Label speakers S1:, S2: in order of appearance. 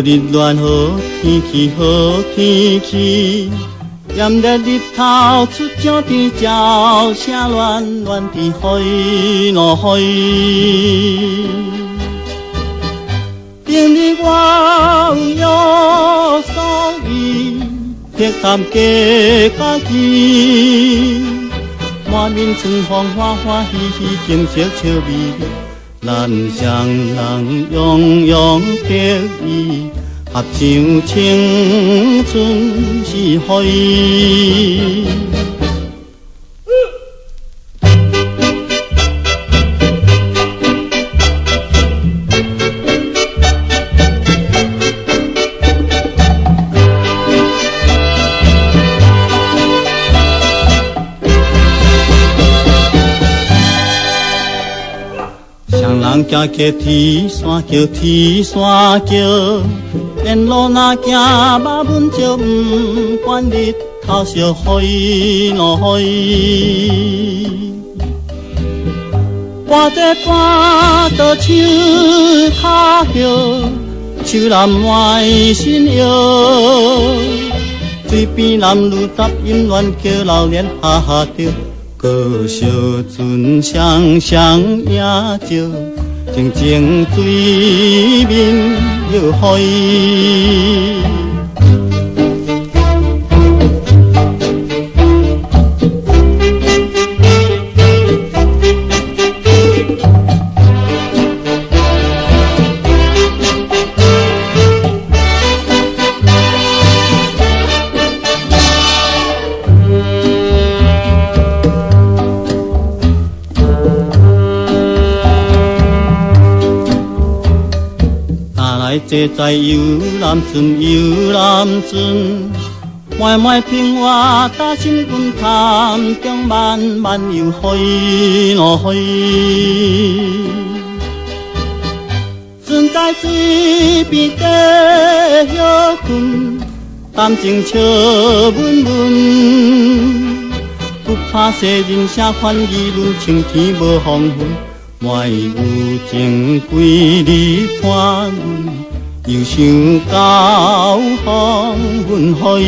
S1: 日暖好天氣，好天氣，炎熱日頭出照天，鸟聲亂亂佇海囉海。頂日我有約所以，客探過家己，滿面春風歡歡喜喜，景色笑眯眯，咱雙人洋洋得意，合唱青春是雨。雙人行過鐵山橋，鐵山橋，沿路若行馬文石，毋管日頭燒雨囉雨。跋這跋倒手跤葉，樹林賣新藥。水邊男女雜音亂叫，流連哈哈著。閣相陣雙雙影照，靜靜水面搖雨。來坐在遊覽船，遊覽船，慢慢平活，打心阮潭中慢慢游海囉海。船在水邊加歇睏，談情笑悶悶，不怕世人啥款議論，青天無黃昏，莫有情規日伴阮，又想到黃昏雨。